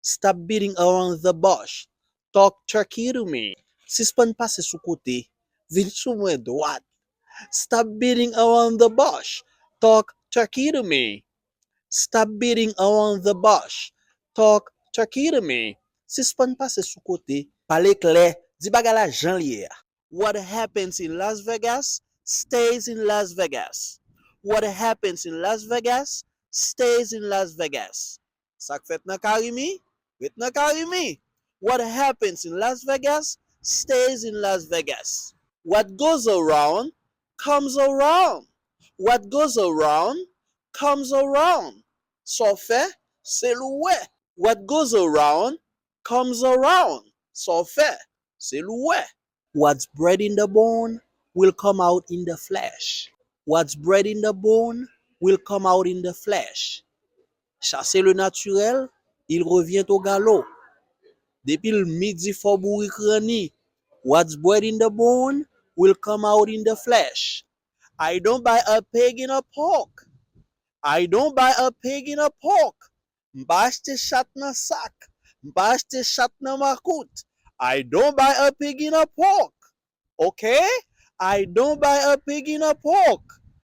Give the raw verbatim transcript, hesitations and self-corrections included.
Stop beating around the bush. Talk turkey to me. Sispann pase sou kote. Vin sou mwen dwat. Stop beating around the bush. Talk turkey to me. Stop beating around the bush. Talk turkey to me. Sispann pase sou kote. Pale klè. Di bagay la jan l ye a. What happens in Las Vegas stays in Las Vegas. What happens in Las Vegas stays in Las Vegas. Sa k fèt nan Carimi, ret nan Carimi. What happens in Las Vegas stays in Las Vegas. What goes around comes around. What goes around comes around. Sa w fè, se l ou wè. What goes around comes around. Sa w fè, se l ou wè. What's bred in the bone will come out in the flesh. What's bred in the bone will come out in the flesh. Chasez le naturel, il revient au galop. Depi l midi fò bourik ranni. What's bred in the bone will come out in the flesh. I don't buy a pig in a poke. I don't buy a pig in a poke. M pa achte chat nan sak. M pa achte chat nan makout. I don't buy a pig in a poke. Okay? I don't buy a pig in a poke.